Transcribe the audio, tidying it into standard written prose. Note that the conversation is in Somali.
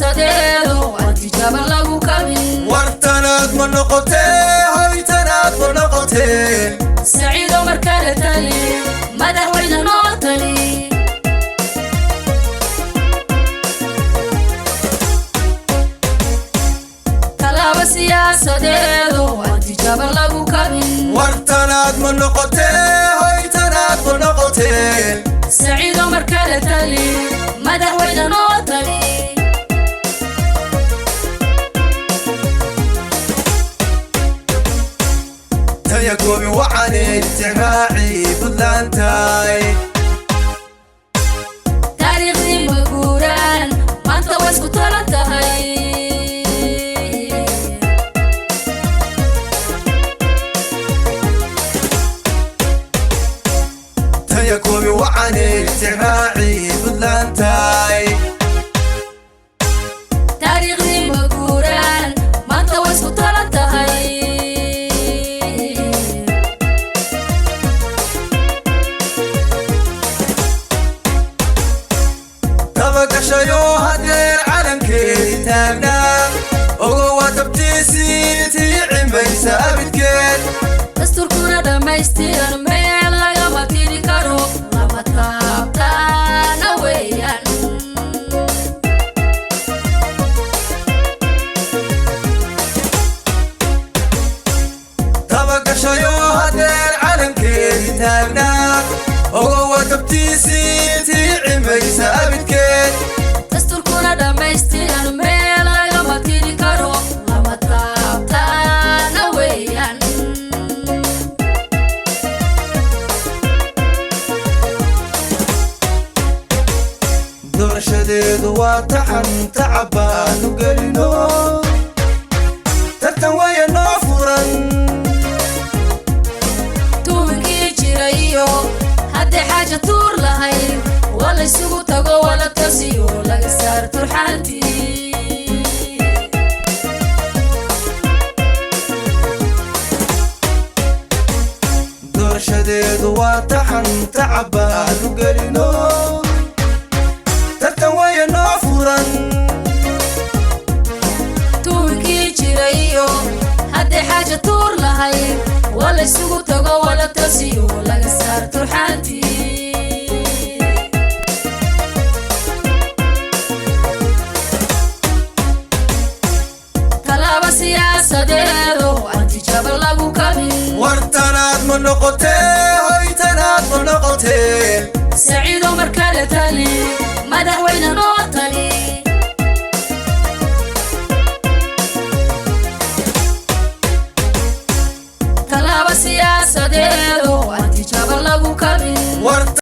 Siyaasadeedu aan tijaabo lagu kabin. Wartanaad ma noqotee, hoytanaad ma noqotee. Saciido markale tali, madaxweyne noo tali. Tallaabo siyaasadeedu aan tijaabo lagu kabin. Wartanaad ma noqotee, hoytanaad ma noqotee. Saciido markale tali, madaxweyne noo tali. Taya goobi wacanay tixraacii Puntlandtaay. Taariikhdii ma guuraan, maanta way isku talan tahay. Taya goobi wacanay tixraacii Puntlandtaay. Taariikhdii ma guuraan, maanta way isku talan tahay. Tabagashayo hadeer calankeedii taagnaa, ogo waa tabtiisii tii cimaysa abidkeed. Dastuurkuna dhammaystiran, meel lagama tiri karo, lama taabtaana weeyaan. Tabagashayo hadeer calankeedii taagnaa, ogo waa tabtiisii tii cimaysa abidkeed. Dastuurkuna dhammaystiran, meel lagama tiri karo, lama taabtaana weeyaan. Doorashadeedu waa taxan, tacab baanu gelino, tartan waya noo furan. Tuunkii jirayo haddii xaaja tuur lahayd, waa laysugu tago, wala tosiyo, laga saar turxaantii. Doorashadeedu waa taxan, tacab baanu gelino, tartan waya noo furan. Tuunkii jirayo haddii xaaja tuur lahayd, waa laysugu tago, wala tosiyo, laga saar turxaantii. Tallaabo siyaasadeedu aan tijaabo lagu kabin. Wartanaad ma noqotee, hoytanaad ma noqotee. Saciido markale tali, madaxweyne noo tali. Tallaabo siyaasadeedu aan tijaabo lagu kabin. Warta